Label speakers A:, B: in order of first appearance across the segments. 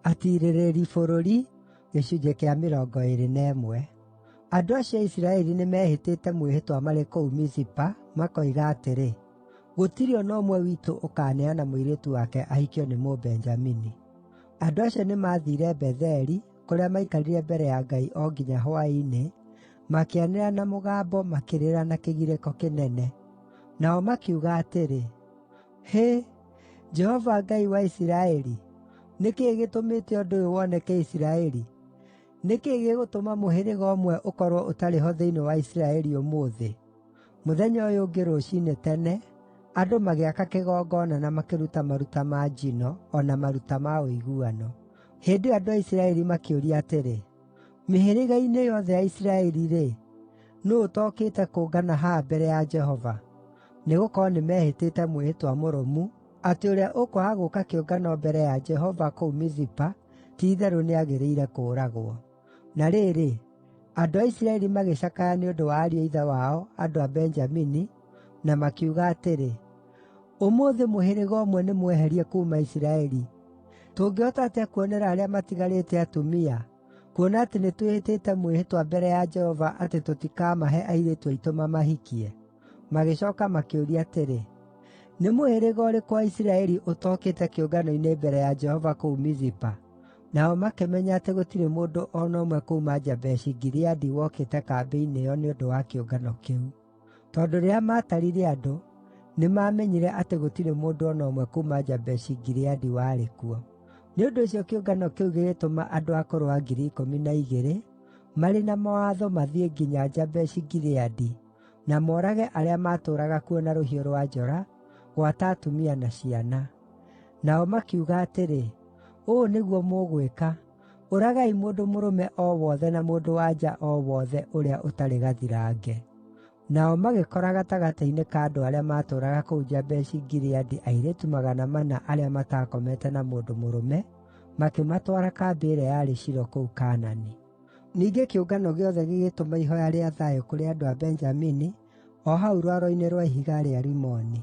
A: Atiirĩrĩri Bũrũri. Andũ acio a Isiraeli nĩmehĩtĩte mwĩhĩtwa marĩ kũu Mizipa, makoiga atĩrĩ, “Gũtirĩ o na ũmwe witũ ũkaaneana mũirĩtu wake ahikio nĩ Mũbenjamini.” Andũ acio nĩmathiire Betheli, kũrĩa maikarire mbere ya Ngai o nginya hwaĩ-inĩ, makĩanĩrĩra na mũgambo makĩrĩra na kĩgirĩko kĩnene. Nao makiuga atĩrĩ, “Hĩ, Jehova Ngai wa Isiraeli, nĩ kĩĩ gĩtũmĩte ũndũ ũyũ woneke Isiraeli? Nĩ kĩĩ gĩgũtũma mũhĩrĩga ũmwe ũkorwo ũtarĩ ho thĩinĩ wa Isiraeli ũmũthĩ?” Mũthenya ũyũ ũngĩ rũciinĩ tene, andũ magĩaka kĩgongona na makĩruta maruta ma njino o na maruta ma ũiguano. Hĩndĩ ĩyo andũ a Isiraeli makĩũria atĩrĩ, “Mĩhĩrĩga-inĩ yothe ya Isiraeli-rĩ, nũũ ũtokĩte kũngana haha mbere ya Jehova?” Nĩgũkorwo nĩmehĩtĩte mwĩhĩtwa mũrũmu atĩ ũrĩa ũkwaga gũũka kĩũngano mbere ya Jehova kũu Mizipa ti-itherũ nĩagĩrĩire kũũragwo. Na rĩrĩ, andũ a Isiraeli magĩcakaya nĩ ũndũ wa ariũ a ithe wao, andũ a Benjamini, na makiuga atĩrĩ, “Ũmũthĩ mũhĩrĩga ũmwe nĩmweherie kuuma Isiraeli. Tũngĩhota atĩa kuonera arĩa matigarĩte atumia, kuona atĩ nĩtwĩhĩtĩte mwĩhĩtwa mbere ya Jehova atĩ tũtikamahe airĩtu aitũ mamahikie?” Magĩcooka makĩũria atĩrĩ, “Nĩ mũhĩrĩga ũrĩkũ wa Isiraeli ũtokĩte kĩũngano-inĩ mbere ya Jehova kũu Mizipa?” Nao makĩmenya atĩ gũtirĩ mũndũ o na ũmwe kuuma Jabeshi-Gileadi wokĩte kambĩ-inĩ ĩyo nĩ ũndũ wa kĩũngano kĩu. Tondũ rĩrĩa maatarire andũ, nĩmamenyire atĩ gũtirĩ mũndũ o na ũmwe kuuma Jabeshi-Gileadi warĩ kuo. Nĩ ũndũ ũcio kĩũngano kĩu gĩgĩtũma andũ a kũrũa 12,000 marĩ na mawatho mathiĩ nginya Jabeshi-Gileadi na moorage arĩa maatũũraga kuo na rũhiũ rwa njora, gwata atumia na ciana. Nao makiuga atĩrĩ, “Ũũ nĩguo mũgwĩka: Ũragai mũndũ mũrũme o wothe na mũndũ-wa-nja o wothe ũrĩa ũtarĩ gathirange.” Nao magĩkora gatagatĩ-inĩ ka andũ arĩa maatũũraga kũu Jabeshi-Gileadi airĩtu 400 arĩa mataakomete na mũndũ mũrũme, makĩmatwara kambĩ ĩrĩa yarĩ Shilo kũu Kaanani. Ningĩ kĩũngano gĩothe gĩgĩtũma ihooya rĩa thayũ kũrĩ andũ a Benjamini o hau rwaro-inĩ rwa ihiga rĩa Rimoni.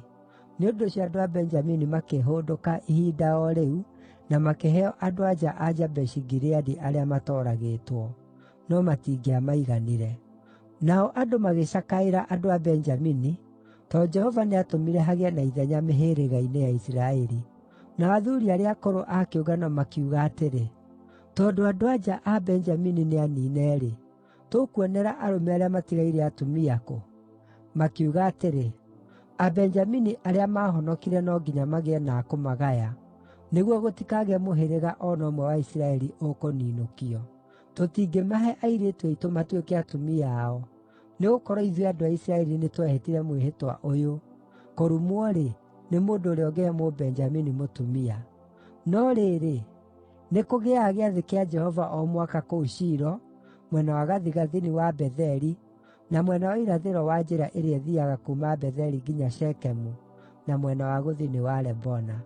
A: Nĩ ũndũ ũcio andũ a Benjamini makĩhũndũka ihinda o rĩu na makĩheo andũ-a-nja a Jabeshi-Gileadi arĩa matooragĩtwo. No matingĩamaiganire. Nao andũ magĩcakaĩra andũ a Benjamini, tondũ Jehova nĩatũmire hagĩe na ithenya mĩhĩrĩga-inĩ ya Isiraeli. Nao athuuri arĩa akũrũ a kĩũngano makiuga atĩrĩ, “Tondũ andũ-a-nja a Benjamini nĩaniine-rĩ, tũkuonera arũme arĩa matigaire atumia kũ?” Makiuga atĩrĩ, “Abenjamini arĩa maahonokire no nginya magĩe na a kũmagaya, nĩguo gũtikagĩe mũhĩrĩga o na ũmwe wa Isiraeli ũkũninũkio. Tũtingĩmahe airĩtu aitũ matuĩke atumia ao, nĩgũkorwo ithuĩ andũ a Isiraeli nĩtwehĩtire mwĩhĩtwa ũyũ: ‘Kũrumwo-rĩ, nĩ mũndũ ũrĩa ũngĩhe Mũbenjamini mũtumia.’ No rĩrĩ, nĩkũgĩaga gĩathĩ kĩa Jehova o mwaka kũu Shilo, mwena wa gathigathini wa Betheli, na mwena wa irathĩro wa njĩra ĩrĩa ĩthiiaga kuuma Betheli nginya Shekemu, na mwena wa gũthini wa Lebona.”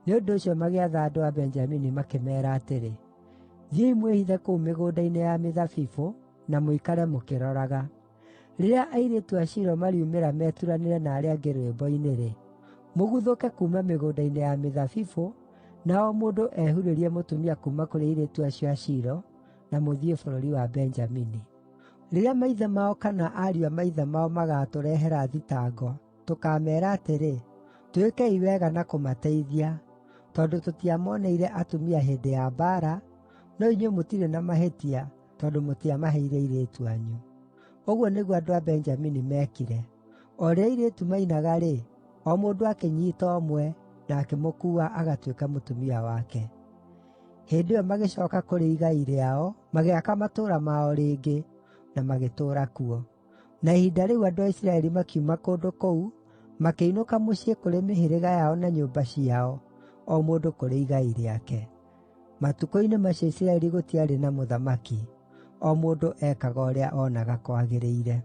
A: Nĩ ũndũ ũcio magĩatha andũ a Benjamini makĩmeera atĩrĩ, “Thiĩi mwĩhithe kũu mĩgũnda-inĩ ya mĩthabibũ, na mũikare mũkĩroraga. Rĩrĩa airĩtu a Shilo mariumĩra meturanĩre na arĩa angĩ rwĩmbo-inĩ-rĩ, mũguthũke kuuma mĩgũnda-inĩ ya mĩthabibũ, na o mũndũ ehurĩrie mũtumia kuuma kũrĩ airĩtu acio a Shilo, na mũthiĩ bũrũri wa Benjamini. Rĩrĩa maithe mao kana ariũ a maithe mao magaatũrehera thitango, tũkaameera atĩrĩ, ‘Twĩkei wega na kũmateithia, tondũ tũtiamoneire atumia hĩndĩ ya mbaara, no inyuĩ mũtirĩ na mahĩtia, tondũ mũtiamaheire airĩtu anyu.’ ” Ũguo nĩguo andũ a Benjamini meekire. O rĩrĩa airĩtu mainaga-rĩ, o mũndũ akĩnyiita ũmwe, na akĩmũkuua agatuĩke mũtumia wake. Hĩndĩ ĩyo magĩcooka kũrĩ igai rĩao, magĩaka matũũra mao rĩngĩ, na magĩtũũra kuo. Na ihinda rĩu andũ a Isiraeli makiuma kũndũ kũu, makĩinũka mũciĩ kũrĩ mĩhĩrĩga yao na nyũmba ciao, o mũndũ kũrĩ igai rĩake. Matukũ-inĩ macio Isiraeli gũtiarĩ na mũthamaki; o mũndũ ekaga ũrĩa oonaga kwagĩrĩire.